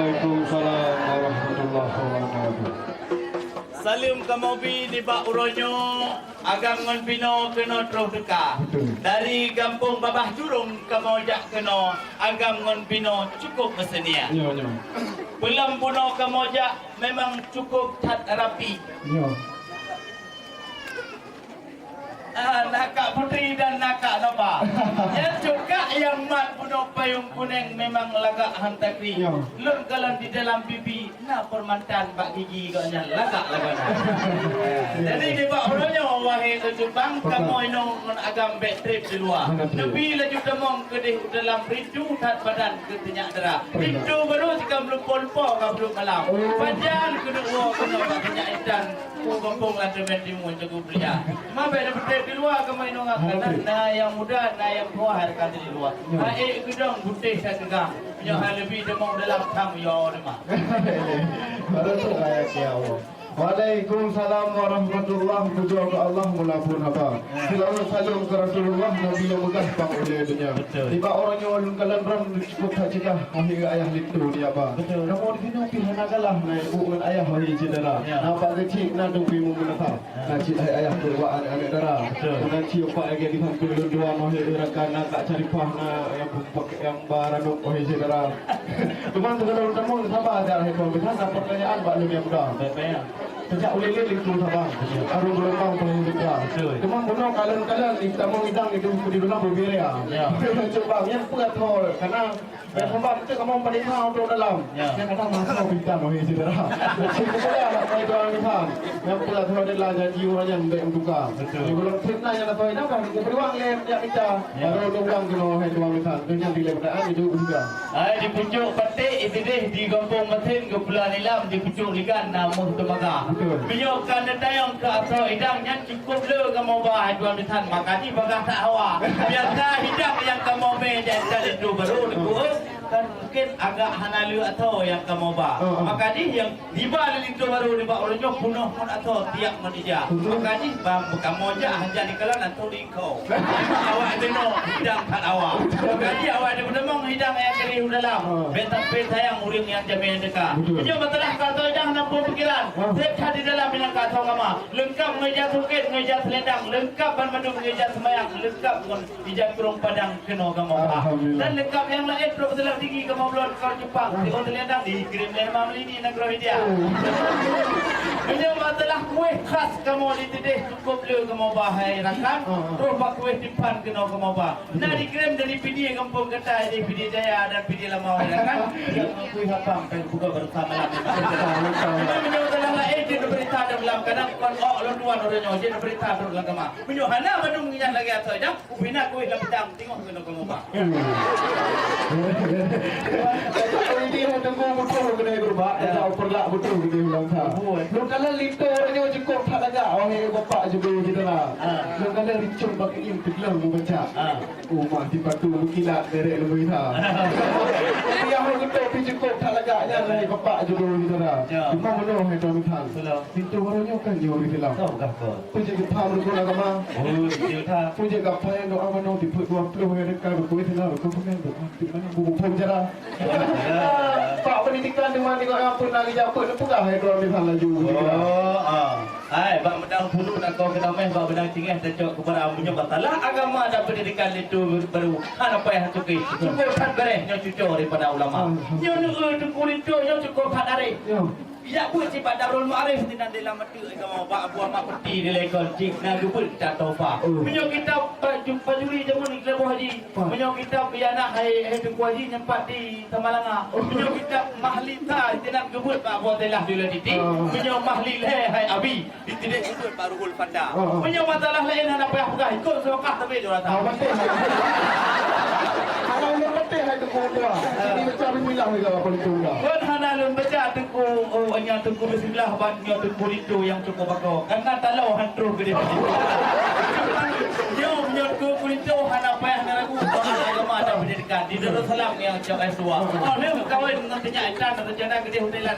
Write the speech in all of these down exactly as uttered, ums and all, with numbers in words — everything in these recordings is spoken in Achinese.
Waalaikumsalam warahmatullahi wabarakatuh. Saleuem kamoe bi nibak uroe nyoe, agam ngon binoe keunoe troh teuka. Betul. Dari gampông Babah Jurong kamoe jak keunoe, agam ngon binoe cukup meuseunia. Nyo, nyo. Peulam bunoe kamoe jak memang cukup that rapi. Nyo. Ah, na kak putri dan na kak napa. Nyan cut kak nyang mat bunoe payong kuneng memang lagak han takri. Ya. Lôn kalon di dalam pipi na permantan bak gigi gobnyan lagak lagoena. Jadi nibak uroe nyoe, wahé lôn cubang, betul, kamoe inong ngon agam bèk trép di luwa. Betul. Neubi laju tamong keudeh u dalam, rindu that badan keu teunyak dara. Betul. Rindu barô sikam lumpo-lumpo ka brôk malam. Oh. Pajan keuneuk woe keunoe bak teunyak intan. U gampông Lantemen Timu, Teungku Mulia. Ma bèk na peutrép di luwa, kamoe inong, karena na nyang muda, na nyang tuha, hai rakan di luwa. Ya. Hai ék geudong, butéh that teugang. Nyoe hai leubeh deungon dalam tham yo deuma. Baru tu kaya kiau. Waalaikumsalam warahmatullah. Pujoe keu Allah, mula phon haba. Ya. Seulaweuet saleuem keu Rasulullah, Nabi nyang meugah bak ulèe donya. Betul. Nibak uroe nyoe lôn kalon droen cukup that cegah, wahé ayah linto di aba. Betul. Kamoe di sinoe pih hana galah na ibu ngon ayah, wahé syedara. Ya. Na pak geuchik, na dong pih meunasah. Na cit hai ayah peuet wak aneuk-aneuk dara. Betul. Meunan cit upat lagèe di sampéng lôn dua, wahé rakan, na Kak Syarifah, na nyang peupaké nyang ba ranub, wahé syedara. Teuma teuka lôn tamong saba, dah hai tuan bisan, na pertanyaan bak lôn nyang muda. Baik, baik. Sejak ulèe lé linto saba. Betul. Arung geulumbang penuh juga. Betul. Teuma bunoe kalon-kalon di tamong idang itu di dalam berbeda. Ya. Cuba nyang peue atau karena Bèk sambah, beutôi kamoe meuninggai u dalam. Ya. Nyang kadang masa bintang, wahé syedara. Cit keupeue dak pai tuan bisan. Nyang peue ateueh adalah janji ureueng nyan bèk meutuka. Betul. Di bulan fitnah nyang ateueh dak kan, geupeujuang lé jak mita. Ya. Baru diulang keunoe, wahé tuan bisan. Keu nyan dilèe peudaan, idup juga. Hai di pucôk paték, ideh di gampông Masen, geupula nilam di pucôk ligan, na moh teumaga. Betul. Meunyoe ka neutanyong keu asoe idang nyan, cukup le kamoe ba, hai tuan bisan, maka jih bagah that hawa. Biasa hidang nyang kamoe mè, dan linto barô, neupeue, kan mungkin agak hana le asoe nyang kamoe ba. Heeh. Maka jih nyang diba lé linto barô nibak uroe nyoe peunoh ngon asoe tiak ngon ija. Betul. Maka jih ba kamoe jak hana jikalon asoe di ko. Awak teunoe hidang that hawa. Maka jih awak teupeudamong hidang nyang keudeh u dalam. Heeh. Bèk sampé sayang ureueng nyang jamé nyang teuka. Betul. Meunyoe masalah ka asoe idang hana peupikiran. Heeh. Sép that di dalam nyang ka asoe kama. Leungkap ngon ija sukét, ngon ija seulendang, leungkap banmandum ngon ija seumayang, leungkap ngon ija krueng padang keunoe kamoe ba. Alhamdulillah. Dan leungkap nyang laén trok seuleueng tinggi kamoe bloe keu Jepang, ah, siôn seulendang dikirim lé Imam Lini nanggroe India. Oh. Meunyoe masalah kueh khas kamoe di Teudeh cukup le kamoe ba hai rakan, ah, ah, troh bak kueh timphan keunoe kamoe ba. Na dikirim dari Pidie gampông gata, dari Pidie Jaya dan Pidie Lama, ya kan? Nyang meuakui haba, pen buka bersama lah. Betul, betul. Cuma meunyoe dalam laén, jeuet beurita dalam kadang kon ok lôn tuan uroe nyoe, jeuet beurita dalam agama. Meunyoe hana bandum nyan lagèe asoe idang, ubina kueh lam bidang, tengok keunoe kamoe ba. Hmm. Ini lah tunggu betul kena berubah, ya, kita perlak betul kena ulang. Betul. Lôn kalon linto uroe nyoe cukup that lagak, wahé bapak juga kita lah. Ah. Lôn kalon rincong bak keuieng teugleng meubaca. Ah. Umat sipatu meukilat derek leubeh tha. Tapi nyang hôi geutôp pih cukôp that lagak nyan, hai bapak jodoh syedara. Ya. Cuma meunoe, hai tuan bisan. Betul. Pintoe baroe nyoe kan nyoe Islam. Betul, betul. Peue jeuet geupham rukon agama? Oh, betul that. Peue jeuet geupham doa manoe tipeuet dua ploh, hai dekat rukon Islam, rukon peunan, rukon peunan, buku phon cara. Ya. Pak pendidikan di mana tengok yang pernah dijaput, peugah, hai tuan bisan laju. Oh, ah. Hai, bak meudang puluh na ko keudameh, bak meudang cingeh tacok keubara. Meunyoe masalah agama dan pendidikan linto baroe, hana payah teuki. Cukôp that beureh nyoe cuco daripada ulama. Nyoe neueu Teungku Linto nyoe cukôp that arif. Ya. Ijak beuet cit bak Darul Ma'arif sinan di Lamateuk, kamoe bak Abu Ahmad Peuti di Lekol cit na geubeuet kitab Tohfah. Oh. Meunyoe kitab Pajuri jameun di Keuleubôh Haji. Wah. Meunyoe kitab Ianah hai, hai Teungku Haji nyan pat di Samalanga. Oh. Meunyoe kitab Mahlita sinan geubeuet bak Abu Abdillah di Ulu Titi. Ah. Meunyoe Mahlilé hai Abi. Di Teudeh geubeuet bak Ruhul Fanda. Oh, oh. Meunyoe masalah laén hana payah peugah, ikot seulokah sabe jurata. Ah, beutôi. Hana ulôn beutôi hai Teungku Linto. Jadi baca bismillah juga apa Linto dah. Kon hana lôn baca Teungku, oh, nyan Teungku bismillah ban nyoe Teungku Linto nyang cukôp bako. Karena talo han troh geudeh. Nyoe, nyoe Teungku Linto hana payah na ragu. Doa agama dan pendidikan di Darussalam nyang cok S dua. Oh, ni kawin ngon teunya intan rencana geudeh hotelan.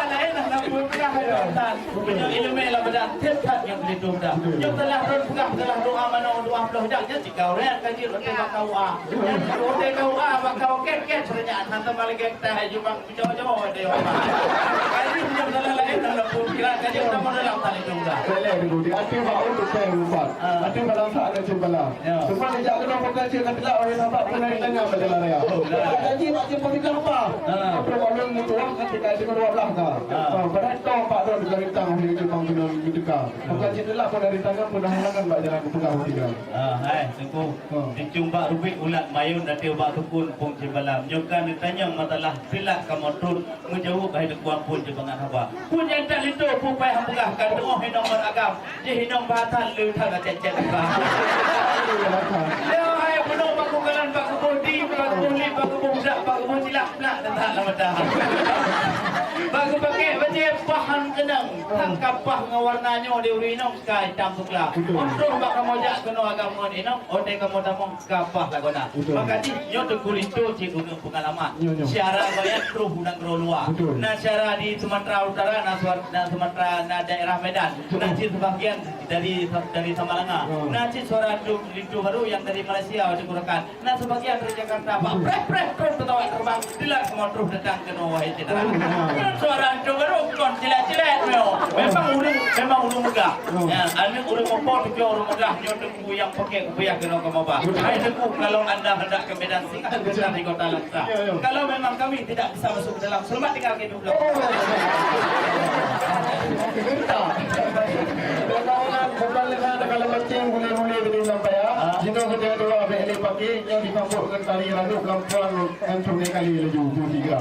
Laén hana peue peugah hai Tuan. Meunyoe ileumèe lam badan, tiep that nyang Itu dah. Nyoe telah rot peugah, telah doa manoe dua ploh jak, nyan cit kau rot ka jeuet rot bak K U A. Nyan rot K U A bak kau ket-ket seureunyang, hana teuma lagèe kita hai jumah jauh-jauh ada orang. Kaji nyoe telah laén dalam pun kira kaji udah mau dalam tali dong dah. Boleh dulu di hati bak untuk saya lupa. Ah. Hati bak langkah ada cembala. Ya. Semua dijak kena bukan cek kata lah orang nampak pun dari tengah pada lari. Oh, dah. Kaji bak cek pun kita lupa. Ah. Apa orang itu orang kan kita itu dua belas dah. Ah. Ah, berantau pak don dari tang hari itu bang kena ditukar. Bukan cit teulak pun dari tangan pun dah halangan bak jalan kepeugah tiga. Ah, hai, Teungku. Ah. Di cumbak rubik ulat mayun, dati ubak tukun pung cimbalam. Nyoe kan ditanyong masalah silak kamoe tron. Meujaweueb hai Teungku ampôn jeuet bangat haba. Pun nyang tak linto pun payah peugah kan teungoh inong ngon agam. Jih inong bahatan lé that cét-cét haba. Yo hai bunoe bak kukalan bak kuboh di, bak kuboh lip, bak kuboh dak, bak kuboh cilak, plak, dan that lam mata. Bak kupakek bajèe pahan keunong. Tang kapah ngon warna nyoe di ureueng inong ka itam sukla. Betul. Untông bak kamoe jak keunoe agam ngon inong, watèe kamoe tamong kapah lagoena. Betul. Maka jih nyoe Teungku Linto cit ureueng peungalaman. Nyoe, nyoe. Syara goyang troh u nanggroe luwa. Betul. Na syara di Sumatera Utara, na Suat-, na Sumatera, na daerah Medan. Betul. Na cit sebahagian dari, dari Samalanga. Hmm. Na cit suara Teungku Linto baru nyang dari Malaysia, Teungku rakan. Na sebahagian dari Jakarta, bak preh, preh, preh, pesawat terbang, dilat kamoe troh datang keunoe, wahai syedara. Oh, ya. Suara Teungku baru kon cilet-cilet, meo. Memang ureueng, memang ureueng megah. Oh. Ya, aneuk ureueng meupok, cucu ureueng megah, nyoe Teungku nyang pakai kupiah keunoe kamoe ba. Betul. Hai Teungku, kalau anda hendak ke Medan, singgah sebentar di Kota Langsa. Ya, ya. Kalau memang kami tidak bisa masuk ke dalam, selamat tinggal ke hidup. Oh. Minta. Bukan lena kalau macam gule-gule tadi sampai ya. Ah. Jika kita dua bek ni pagi, yang dipampukkan tali randuk lampuan antum ni kali laju, dua, tiga.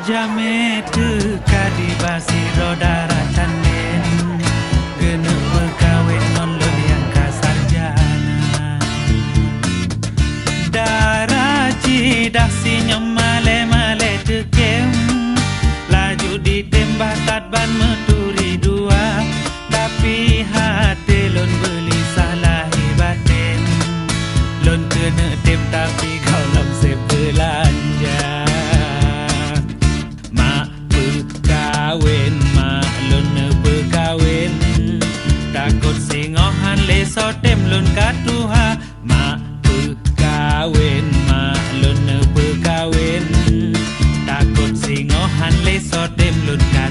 Jamé teuka diba sidroe dara candén, geuneuk peukawen ngon lôn nyang ka sarjana. Dara Cidah sinyom malée-malée teukém, laju ditém bah that ban meuturi dua. Tapi até lôn beulisah lahé batén, lôn keuneuk tém tapi gohlom sép beulanja. Mak peukawen, mak lôn neupeukawen, takot singoh han lé soe tém lôn ka tuha. Mak peukawen, mak lôn neupeukawen, takot singoh han lé soe tém lôn ka